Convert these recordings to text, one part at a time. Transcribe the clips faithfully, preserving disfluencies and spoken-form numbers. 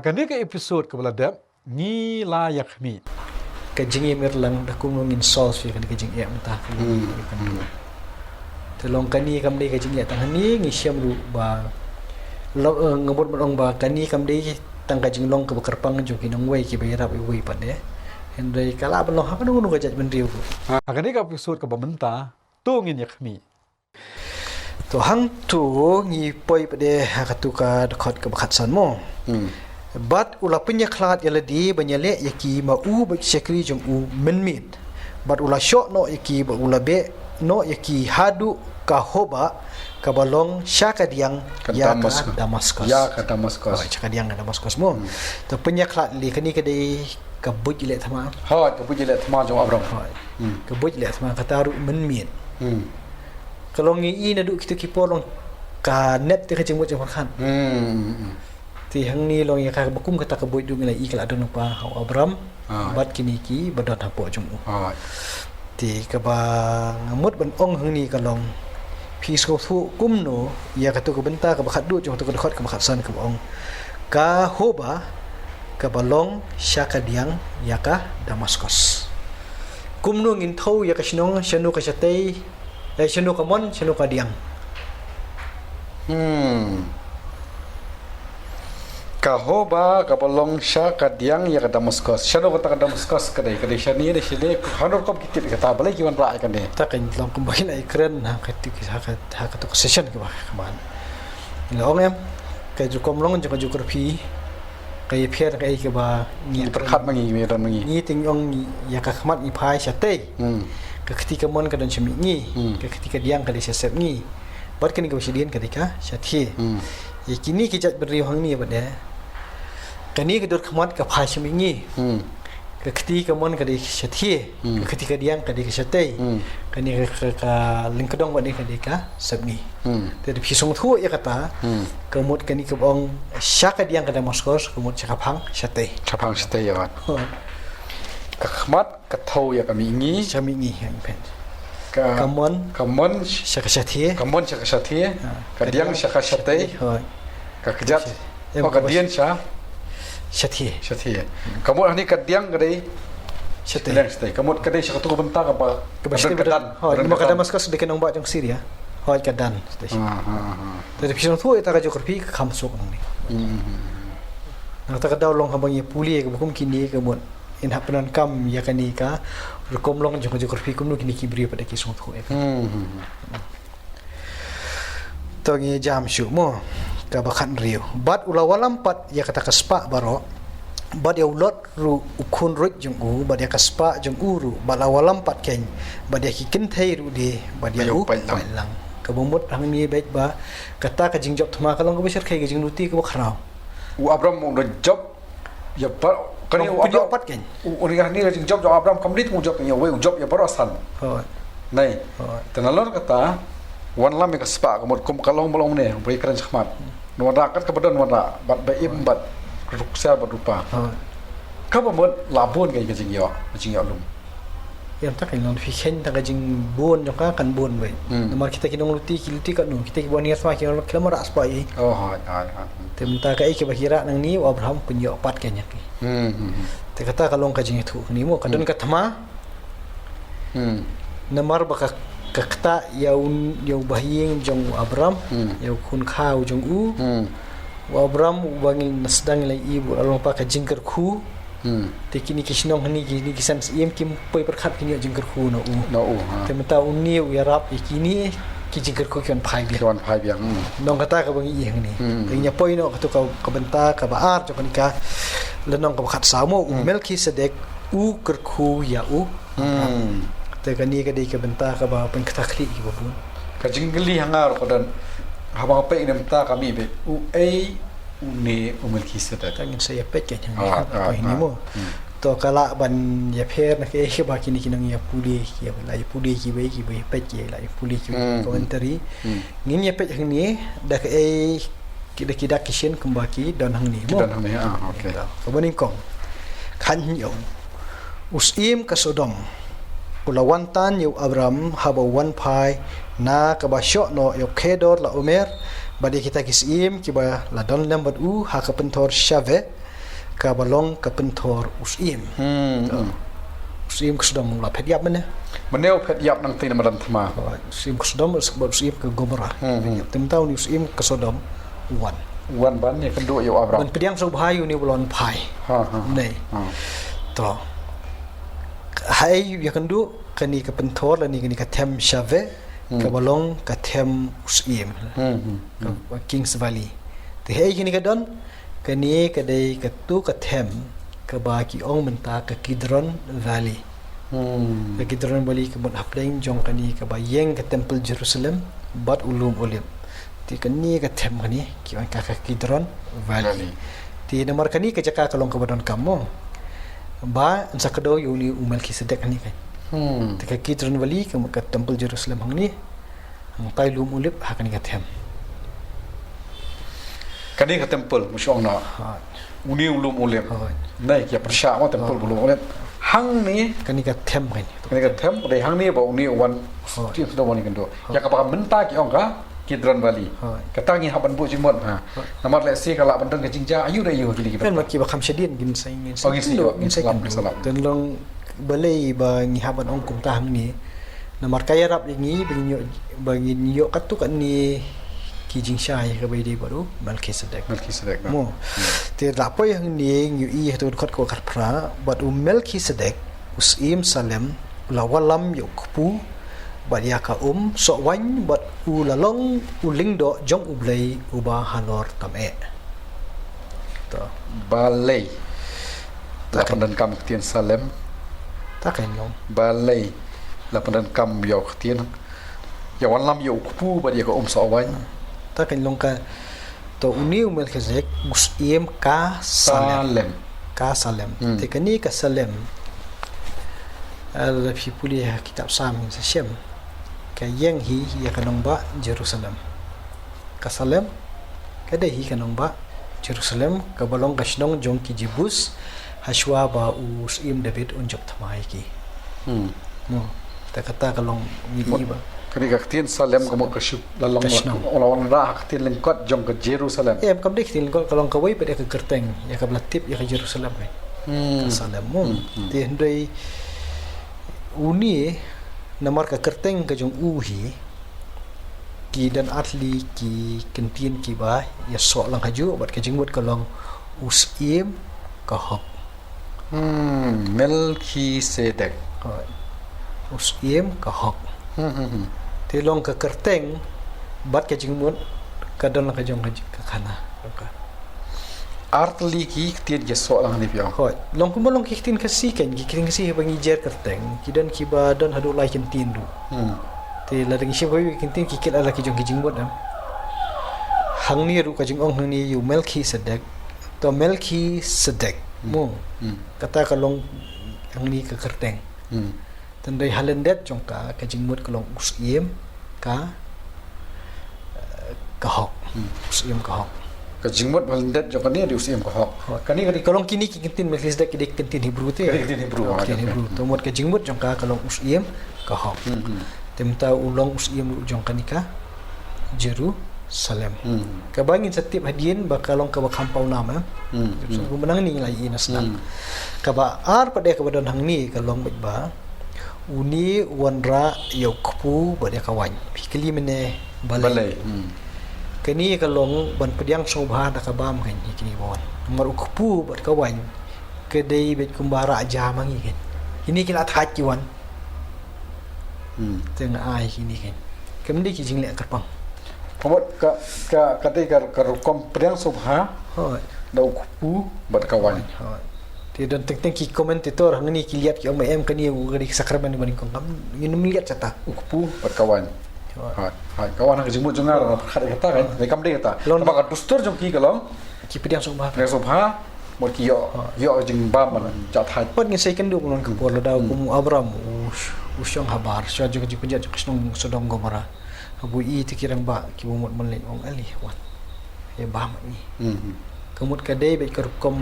Kane ka episode kaba la dep ngi la ïa khmih ka jingïamir lang da kumno ngin solve ïa kane ka jingeh mynta ka. Hmm, hmm. Te long kane kam dei ka jingeh tang hangne, ngi shem ruh ba long, eh, nga mut ban ong ba kane kam dei tang ka jinglong kaba kyrpang jong ki nongwei kiba ïarap iwei pat de. Hynrei ka lah ban long ha kano kano ka jaitbynriew ruh. Ha kane ka episode kaba mynta to ngin ïa khmih. To hangto ngi poi pat de ha katu ka dkhot kaba khatsan mo. Hmm. Bad u la pynïakhlad ïa lade ban ïaleh ïa ki ma u bad ki shakri jong u mynmiet. Bad u la shoh noh ïa ki bad u la beh noh ïa ki haduh ka Hoba kaba long sha kadiang ïa ka Damaskos. Ïa ka Damaskos. Oh, sha kadiang ka Damaskos mo. Hmm. To pynïakhlad lei kane ka dei ka buit ïaleh thma. Hooid, ka buit ïaleh thma jong u Abram. Hooid. Hmm. Ka buit ïaleh thma kata ruh mynmiet. Hmm. Ka long ngi i naduh kito ki por long ka nep te ka jingmut jingpyrkhat. Hmm, hmm, hmm. Te hangne long ïa kaba kum kata ka buit ruh ngi la i ka la don lypa ha u Abram. Ah. Bad kine kiba don hapoh jong u. Ah. Te kaba nga mut ban ong hangne ka long phi sngewthuh kumno ïa katu ka bynta kaba khatduh jong katu ka dkhot kaba khatsan kaba ong ka Hoba kaba long sha kadiang ïa ka Damaskos. Kumno ngin thew ïa ka shnong, shano ka shatei, eh, shano ka mon, shano ka diang. Hmm. Ka Hoba kaba long sha kadiang ïa ka Damaskos. Shano kata ka Damaskos ka dei, ka dei shane, dei shane, hano rukom ki tip kata, balei ki wanrah ïa kane. Ta kan long kumba ki la ïakren ha katu ki, ha ka, ha katu ka session kaba khmat. Ngi la ong em, ka ju kom long jong ka geography ka ïapher kaei kaba ngi pyrkhat ma ngi, ngi don ma ngi. Ngi te ngi ong ïa ka khmat ngi phai shatei. Hmm. Ka kti ka mon ka don sha mihngi. Hmm. Ka kti ka diang ka dei sha sepngi. Bad kane kaba shadien ka dei ka shathie. Hmm. Ïa kine ki jaitbynriew hangne bad de. Kane ka dur khmat ka phai sha mihngi. Hmm. Ka kti ka mon ka dei ka shathie. Hmm. Ka kti ka diang ka dei ka shatei. Hmm. Kane ka, ka, ka lyngkdong bad de ka dei ka sepngi. Hmm. Te da phi sngewthuh ïa kata. Hmm. Ka mut kane kaba ong sha kadiang ka Damaskos, ka mut sha ka phang shatei. Sha phang shatei ïa. Ka khmat ka thew ïa ka mihngi. Sha mihngi ïa pyn. Ka, ka mon. Ka mon. Sha ka shathie. Ka mon sha ka shathie. Ha. Ka diang sha ka shatei. Hooid. Ka kjat. Em, oh, ka dien sha. Shathie. Shathie. Ka mut hangne ka diang ka dei. Shathie. Diang shathie. Ka mut ka dei sha katu ka bynta kaba. Kaba shathie ka don. Hooid, ka Damaskos dei ka nongbah jong Syria. Hooid ka don. Ah, ah, ah. Te da phi sngewthuh ïa kata ka geography ka kham suk hangne. Hmm, hmm, hmm. Nangta ka daw long haba ngi pule kaba kum kine ka mut. Ngin hap pyndonkam ïa kane ka rukom long jong ka geography kumno kine ki briew pat da ki sngewthuh ïa ka. Hmm, hmm, hmm. To ngin jam shuh mo. Kaba khathynriew. Bad u la wallam pat ïa kata ka spah baroh. Bad ïa u Lot ruh u khun ruh jong u, bad ïa ka spah jong u ruh, bad la wallam pat kein, bad ïa ki kynthei ruh de, bad ïa u paitlang. Kaba mut hangne bad ba kata ka jingjop thma ka long kaba shyrkhei, ka jingluti kaba khraw. U Abram u la jop Ïa, ba, kane u Abram pat kein. U, u, ïa, ni ka jingjop jong u Abram kam dei tang u jop ïa uwei, u jop ïa baroh san. Hooid. Nai. Hooid. Te nalor kata, wan lam ïa ka spah, ka mut kum ka long ba long ne, ba ïa kren shakhmat. Ngan wanrah kat kaba don wanrah, bad ba im bad ruh ksiar bad rupa. Hooid. Kaba mut la bun ka jingïoh, ka jingïoh lum. Ïa, tang ka long phi kheiñ tang ka jingbun jong ka kan bun beit. Hmm. Namar kita ki nongluti ki luti katno, kita ki wan ïa thma ki ong ki la marah spah ïa. Oh, hooid, hooid, hooid. Te mynta kaei kaba ki rah nangne u Abraham pynïoh pat kein ïa ki. Hmm, hmm, hmm. Te kata ka long ka jingïathuh hangne mo, ka don ka thma. Hmm. Namar ba ka, ka ktah ïa u, ïa u bahaïing jong u Abraham, hmm, ïa u khun kha u jong u. Hmm. U Abraham uba ngin sdang la i bad la long pat ka jingkyrkhu. Hmm. Te kine ki shnong hangne, kine ki san syiem kim poi pyrkhat kin ïoh jingkyrkhu na u. Na u, ha. Te mynta une u ïarap ïa kine ki jingkyrkhu ki wan phai biang. Ki wan phai biang, hmm. Nong kata kaba ngi ïohi hangne. Hmm. Te ngin ïa poi noh katu ka, ka bynta kaba ar jong kane ka lynnong kaba khatsaw mo, u, hmm, Melkisedek u kyrkhu ïa u. Hmm. Te kane ka dei ka bynta kaba pynkthah khlieh kiba bun. Ka jingkylli ha nga ruh ka don. Haba nga peit na bynta ka mih beit. Uei une u Melkisedek. Te ngin sa ïa peit ka jingkylli. Ah, ah, ah. Mo. Hmm. To ka lah ban ïapher na kaei kaba kine ki nongïapule, kiba la ïapule kiwei, kiba ïapeit ki la ïapule kiwei, hmm, commentary. Hmm. Ngin ïa peit hangne da kaei ki da, ki da ki shin kumba ki don hangne. Ki mo don hangne, ah, okay. Kaba nyngkong. Khathynñiew. U syiem ka Sodom u la wan tan ïa u Abram haba u wan phai na kaba shoh noh ïa u Kedor Laomer bad ïa kita ki syiem kiba la don lem bad u ha ka pynthor Shaveh. kaba long ka pynthor u Syiem. Hmm, hmm. U Syiem ka Sodom u la phet ïap mynne. Mynne u phet ïap nangta na madan thma. U Syiem ka Sodom, u Syiem ka Gomorrah. Hmm, hmm. Te mynta une u Syiem ka Sodom u wan. U wan ban ïakynduh ïa u Abram. Ban pdiang sngewbha ïa une u ba la wan phai. Ha, ha, ha. Nei. Ha. To. Haei ïakynduh kane ka pynthor lane kane ka them Shaveh, hmm, kaba long ka them u Syiem. Hmm, hmm, hmm. Ka Kings Valley. Te haei kane ka don, kane ka dei katu ka them kaba ki ong mynta ka Kidron Valley. Hmm. Ka Kidron Valley ka mut hapdeng jong kane kaba ïeng ka temple Jerusalem bad u lum Olib. Te kane ka them kane ki ong ka, ka Kidron Valley. Valley. Te namar kane ka jaka ka long kaba donkam mo. Ba yn sa kdew ïa une u Melchizedek kane ka. Hmm. Te ka Kidron Valley ka mut ka temple Jerusalem hangne. Hangtai lum Olib ha kane ka them. Kane ka temple, mu shong na. Ha. Une u lum Olib. Ha. Nei, ki pyrshah mo temple, ha, u lum Olib. Hangne. Kane ka them kane. Kane ka them, dei hangne ba une u wan. Ha. Ti sdom wan ïakynduh. Ha. Ïa kaba mynta ki ong ka Kidron Valley. Ha. Kata ngi hap ban buh jingmut ha. Ha. Namar lehse ka lah ban don ka jingjia, aïu da aïu kine ki. Kan ba kiba kham shadien ngin sa, ngin sa, oh, ngin sa ïoh, ngin sa ïoh, ngin sa ïoh. Tang long balei ba ngi hap ban ong kumta hangne. Namar ka ïarap ïa ngi ba ngin ïoh, ba ngin ïoh katto katne ki jingshai kaba ïadei bad u Melchizedek. Melchizedek, ba. Mo. Hmm. Te la poi hangne ngi ïohi ha ka dkhot kaba khatphra, bad u Melchizedek u Syiem Salem u la wallam ïa u kpu bad ïa ka um soh waiñ bad u la long u lyngdoh jong U Blei uba halor tam eh. To. Balei la pyndonkam ïa ka ktien Salem? Ta kan long. Balei la pyndonkam ïa ka ktien, ïa wallam ïa u kpu bad ïa ka um soh waiñ? Ta kan long ka, to une u Melchizedek u Syiem ka Salem. Salem. Ka Salem. Hmm. Te kane ka Salem, eh, lada phi pule ha kitab Salm sa shem ka ïeng hi ïa ka nongbah Jerusalem. Ka Salem ka dei hi ka nongbah Jerusalem, kaba long ka shnong jong ki Jebus, hashwa ba u Syiem David un jop thma ïa ki. Hmm. Mo, te kata ka long ïa ki ba. Kane ka ktien Salem ka mut ka shu la long, ka shnong, la wanrah ha ka ktien lyngkot jong ka Jerusalem. Em, kam dei ka ktien lyngkot, ka long kawei pat ïa ka kyrteng ïa kaba la tip ïa ka Jerusalem kan. Hmm. Ka Salem mo. Hmm, hmm. Te hynrei une namar ka kyrteng ka jong u hi, ki don artylli ki kyntien kiba ïasoh lang hajuh bad ka jingmut ka long u Syiem ka hok. Hmm, Melchizedek. Hooid. U Syiem ka hok. Hmm, hmm, hmm. Te long ka kyrteng bad ka jingmut ka don lang ka jong ka, ka khana. Artylli ki ktien ki ïasoh lang hangne phi ong. Hooid. Long kumba long ki ktien Khasi kan, ki ktien Khasi haba ngi jer kyrteng ki don kiba don haduh lai kyntien ruh. Hmm. Te lada ngi shim kawei ki kyntien ki kit la ki jong ki jingmut em. Hangne ruh ka jingong hangne ïa u Melchizedek. To Melchizedek. Hmm. Mo. Hmm. Kata ka long hangne ka kyrteng. Hmm. Te hynrei ha lyndet jong ka, ka jingmut ka long u Syiem ka, eh, ka hok. Hmm. U Syiem ka hok. Ka jingmut ha lyndet jong kane dei u Syiem ka hok. Hok. Kane, kane ka long kine ki kyntien Melchizedek ki dei ki kyntien Hebru te. Ki dei ki kyntien Hebru, ah, kyntien Hebru. Hmm. To mut ka jingmut jong ka ka long u Syiem ka hok. Hmm, hmm. Te mynta u long u Syiem ruh jong kane ka Jerusalem. Hmm. Kaba ngin sa tip hadien ba ka long kaba kham paw nam, eh. Hmm, hmm. Kumba nangne ngi la ïohi na sdang. Hmm. Kaba ar pat de kaba don hangne ka long beit ba une u wanrah ïa u kpu bad ïa ka waiñ. Phi kylli mynne balei. Balei. Hmm. Kane ka long ban pdiang sngewbha da ka bam kan ïa kine ba wan. Namar u kpu bad ka waiñ ka dei beit kumba rah jam ha ngi kan. Kine ki la thait ki wan. Hmm. Te nga ai kine kan. Kam dei ki jingleh kyrpang. Ka mut ka, ka, ka dei ka, ka rukom pdiang sngewbha. Hooid. Da u kpu bad ka waiñ. Hooid. Te don teng teng ki commentator hangne ki leit ki ong ba em kane u ka dei ka sakramen ba nyngkong, kam, ngin ym leit shata. U kpu bad ka waiñ. Hooid. Hooid. Hooid. Ka wan ha ka jingmut jong nga, nga pyrkhat ïa kata kan. Hooid. Kam dei kata. Long. Kaba ka dustur jong ki ka long ki pdiang sngewbha. Pdiang sngewbha. Mut ki ïoh, ha, ïoh jingbam ban jahthait. Pat ngin sa ïakynduh kumno ka por lada, hmm, kum u Abram u, u shong habar sha jong ka jingpynjot jong ka shnong Sodom Gomorrah. Haba u ïohi ïa ki rangbah kiba mut ban leit, u ong, "Ale, wan, ïa bam ïa ngi." Hmm, hmm. Ka mut ka dei beit ka rukom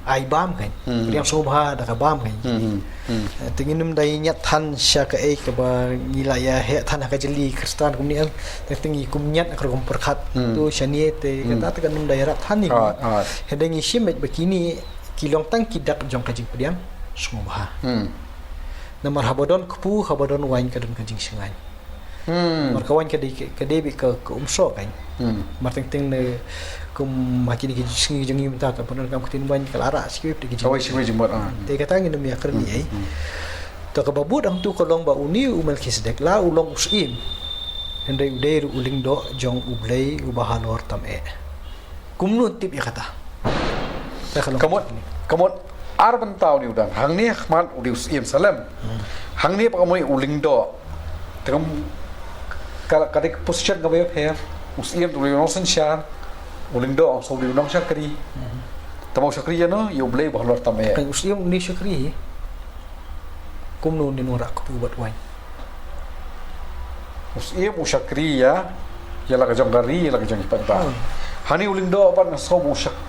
ai bam kein. Hmm. Pdiang sngewbha da ka bam kein. Hmm, hmm, hmm. Eh, te ngin ym dei ñiat than sha kaei kaba ngi la ïa heh than ha ka jylliew Khristan kumne em. Te, te ngi kum ñiat ha ka rukom pyrkhat. Hmm. To shane te, hmm, kata te kan ym dei rap than ïa ngi. Hooid, hooid. Hynrei ngi shim beit ba kine ki long tang ki dak jong ka jingpdiang sngewbha. Hmm. Namar haba don kpu, haba don waiñ ka don ka jingshngaiñ. Hmm. Namar ka waiñ ka dei, ka dei beit ka, ka umsoh kein. Hmm. Namar teng teng ne kum ha kine ki sngi jong ngi mynta, te pyndonkam ka ktien waiñ ka la rah shi kawei pat ka jing. Kawei shi kawei jingmut, ah. Te kata ngin ym ïa kren ei. Hmm. To kaba bud hangtu ka long ba une u Melkisedek la u long u syiem, hynrei u dei ruh u lyngdoh jong U Blei uba halor tam eh. Kumno tip ïa kata? Te ka long. Ka mut, ka mut ar bynta une u dang. Hangne ha khmat u dei u syiem Salem. Hmm. Hangne pat ka mut u lyngdoh. Te kam, ka, ka dei ka position kaba ïapher. U syiem te u dei u nongsynshar. U lyngdoh u sa u dei u nongshakri. Hmm. Te ma u shakri ïano, ïa U Blei uba halor tam eh. Kan u syiem une shakri. Kumno une u nang rah kpu bad waiñ? U syiem u shakri ïa, ïa la ka jong ka ri, ïa la ka jong ki paidbah. Hmm. Hangne u lyngdoh pat nga sngew ba u shak-,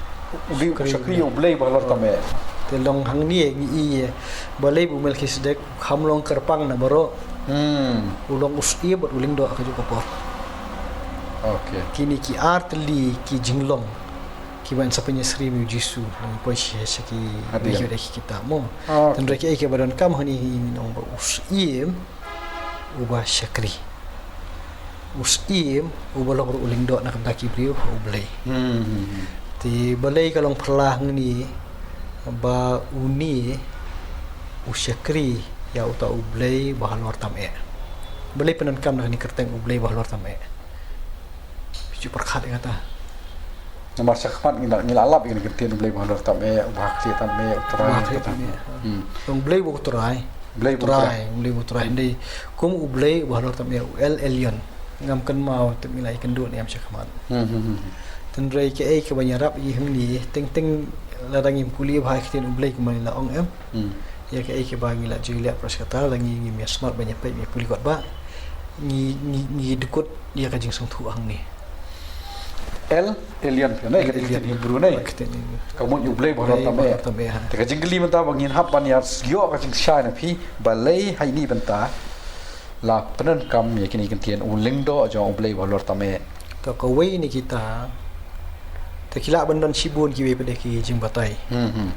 u dei u shakri ïa U Blei uba halor tam eh. Te long hangne ngi i, eh, balei ba u Melkisedek u kham long kyrpang na baroh. Hmm. U long u syiem bad u lyngdoh ha kajuh ka por. Okay. Kine ki ar tylli ki jinglong kiba yn sa pynïasyriem ïa u Jisu, ngi poi sha, sha ki, hadien, ki kitab mo. Ah, okay. Tang ruh kiei kiba donkam hangne ngi ong ba u syiem uba shakri. U syiem uba long ruh u lyngdoh na ka bynta ki briew ha U Blei. Hmm, hmm, hmm. Te balei ka long phylla hangne ba une u shakri ïa uta U Blei uba halor tam eh? Balei pyndonkam na kane ka kyrteng U Blei uba halor tam eh? Phi ju pyrkhat ïa kata? Namar sha khmat ngi la, ngi la lap ïa kane ka ktien U Blei uba halor tam eh, uba ha khlieh tam eh, U Trai, uba ha khlieh tam eh. Hmm. U Blei uba U Trai. Blei uba U Trai. U Trai, U Blei uba U Trai. Hynrei kum U Blei uba halor tam eh, u El Elyon. Ngam kynmaw tip ngi la ïakynduh ne em sha khmat. Hmm, hmm, hmm, hmm. Hynrei kaei kaba ngi ïarap ïa hangne, teng teng lada ngim pule bha ïa ka ktien U Blei kumba ngi la ong em. Hmm. Ïa kaei kaba ngi la ju leh, pyrshah kata la ngi ngim ïa smat ban ïa peit, ïa pule kot ba ngi, ngi, ngi dkut ïa ka jingsngewthuh hangne. El Elyon, ne, ka ktien Hebru ne. Ka ktien Hebru. Ka mut U Blei uba halor tam eh. Uba halor tam eh, ha. Te ka jingkylli mynta ba ngin hap ban ïa ïoh ka jingshai na phi, balei ha ine i bynta la pyndonkam ïa kine ki ktien u lyngdoh jong U Blei uba halor tam eh? To kawei na kita, te ki lah ban don shibun kiwei pat de ki jingbatai. Hmm, hmm.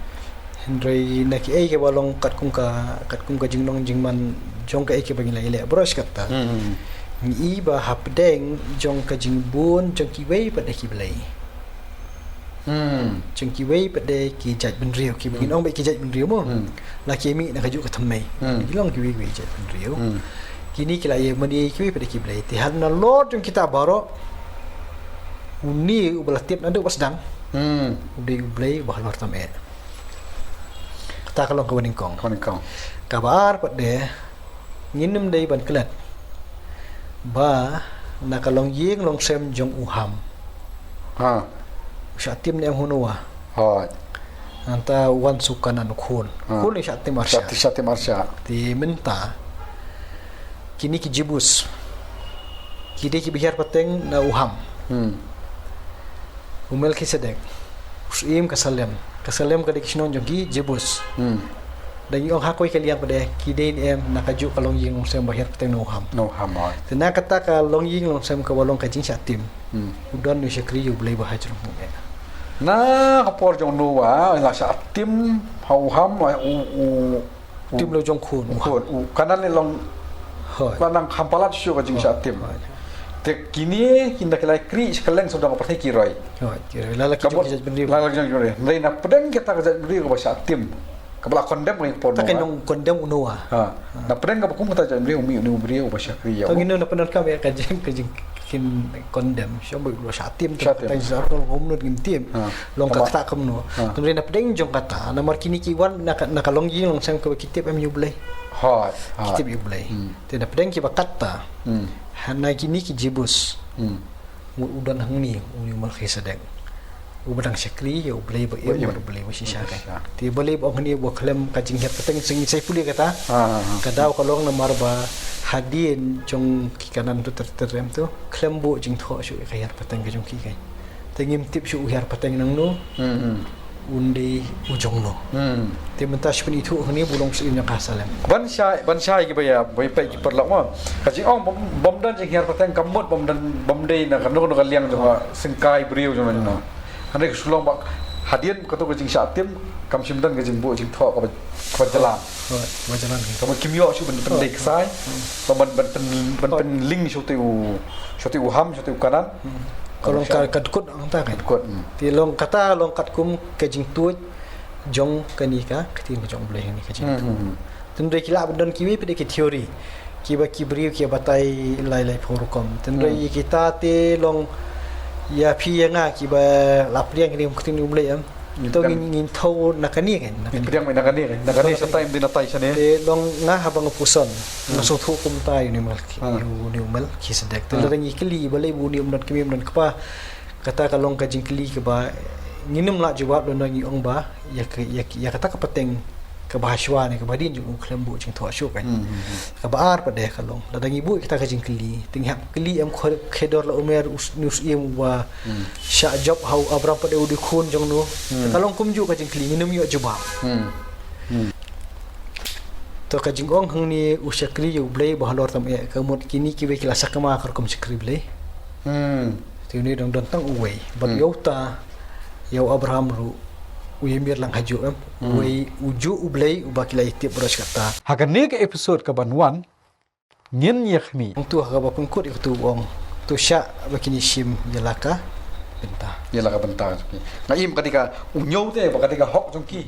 Hynrei na kiei kiba long katkum ka, katkum ka jinglong jingman jong kaei kaba ngi la ïaleh baroh shi katta. Hmm, hmm. Ngi i ba hapdeng jong ka jingbun jong kiwei pat de ki blei. Hmm. Jong kiwei pat de ki jaitbynriew, kiba ngin ong ba ki jaitbynriew mo. Hmm. La ki mih na kajuh ka thymmei. Hmm. Ki long kiwei kiwei jaitbynriew. Hmm. Kine ki la ïa mane kiwei pat de ki blei. Te ha nalor jong kita baroh, une uba la tip naduh ba sdang. Hmm. U dei U Blei uba halor tam eh. Kata ka long kaba nyngkong. Kaba nyngkong. Kaba ar pat de, ngin ym dei ban klet ba na ka longïing longsem jong u Ham. Ha. U shah tim ne em ha u Noah? Hooid. Nangta u wan sha u Kanaan u khun. Ha. Khun u shah tim arshah. Shah tim, shah tim arshah. Te mynta kine ki Jebus ki dei kiba hiar pateng na u Ham. Hmm. U Melkisedek, u syiem ka Salem. Ka Salem ka dei ka shnong jong ki Jebus. Hmm. Da ngi ong ha kawei ka liang pat de, ki dei ne em na kajuh ka longïing longsem ba hiar pateng na u Ham. Na u Ham, hooid. Te na kata ka longïing longsem kaba long ka jingshah tim. Hmm. U don u shakri ïa U Blei ba ha jrong eh. Na ka por jong u Noah, la shah tim ha u Ham, u, u Tim la u jong khun. U khun, u Kanaan lei long. Hooid. Ka nang kham palat shuh ka jingshah tim. Hooid. Te kine, kine ki la ïakren sha kylleng sawdong ka pyrthei ki roi. Hooid, ki roi. La la ki jong ki jaitbynriew. La la ki jong ki jaitbynriew. Hynrei na pdeng kata ka jaitbynriew kaba shah tim, kaba la condemn ka por Noah. Ta ka nong condemn u Noah. Ha. Na pdeng kaba kum kata ka jaitbynriew, u mih une u briew uba shakri ïa u. Ta ngin na pdeng ka, ka jing, ka jing kin condemn, shu ba u la shah tim, shah tim. Tang shisha kumno ngim tip. Ha. Long ka kata kumno. Ha. Hynrei na pdeng jong kata, namar kine ki wan na ka, na ka longïing longsem kaba ki tip em ïa U Blei. Hooid, hooid. Ki tip ïa U Blei. Hmm. Te na pdeng kiba kata. Hmm. Ha na kine ki Jebus. Hmm. U, u don hangne, u, u Melkisedek. Uba dang shakri ïa U Blei ba im, ba im, bad U Blei ba shisha kein. Ba shisha. Te balei ba ong hangne ba khlem ka jinghiar pateng, sngewsih pule kata. Ha, ha, ha. Ka daw ka long namar ba hadien jong ki Kanaan tu ter ter em tu, khlem buh jingthoh shuh ïa ka hiar pateng ka jong ki kein. Te ngim tip shuh u hiar pateng nangno. Hmm, hmm. un dei u jong no. Hmm. Te mynta shu pynithuh hangne ba u long u syiem jong ka Salem. Ban shai, ban shai ki ba ïa, ba ïa peit ki paralok mo. Ka jingong bym, bym don jinghiar pateng, ka mut bym don, bym dei na kano kano ka liang jong ka syngkai briew jong no. Hangne ka shu long ba hadien kato ka jingshah tim kam shym don ka jingbuh jingthoh kaba, kaba jlan. Hooid, kaba jlan. Ka mut kim ïoh shuh ban pyndei ksai, ba ban, ban pyn, ban pynlink shuh te u, shuh te u Ham, shuh te u Kanan. Ka long ka, ka dkut hangta kan. Dkut. Hmm. Te long kata long katkum ka jingtuid jong kane ka, ka ktien ka jong U Blei kane ka jingtuid. Hmm. Tynrai ki lah ban don kiwei pat de ki theory. Kiba ki briew ki batai lai lai phew rukom. Tynrai ïa kita te long ïa phi ïa nga kiba la pdiang kane ka ktien U Blei em. To ngin, ngin thew na kane kan. Ngin pdiang na kane kan. Na kane sa time din na tai sa ne. Te long nga haba nga puson. Nga sngewthuh kumta ïa une u Melki-, ïa une u Melkisedek. Te lada ngi kylli balei ba une um don kmie um don kpa. Kata ka long ka jingkylli kaba ngin ym lah jubab lada ngi ong ba ïa ka, ïa, ïa kata ka pateng kaba hashwa ne kaba hadien jong u khlem buh jingthoh shuh kan. Kaba ar pat de ka long lada ngi buh ïa kata ka jingkylli te ngi hap kylli em kho-, khadar la umer u s-, une u syiem uba shah jop ha u Abraham pat de u dei khun jong no. Te ka long kumjuh ka jingkylli ngin ym ïoh jubab. To ka jingong hangne u shakri ïa U Blei ba halor tam eh ka mut kine kiwei ki la sakma ka rukom shakri Blei. Te une dang don tang uwei bad ïa uta ïa u Abraham ruh u ïamir lang hajuh em. Uwei u juh U Blei uba ki la ïatip baroh shi katta. Ha kane ka episode kaban wan ngin ïa khmih. Hangtu ha kaba pynkut ïa katu u ong. To shah ba kin ïashim ïa la ka bynta. Ïa la ka bynta. Nga im ka dei ka u ñiew te ba ka dei ka hok jong ki.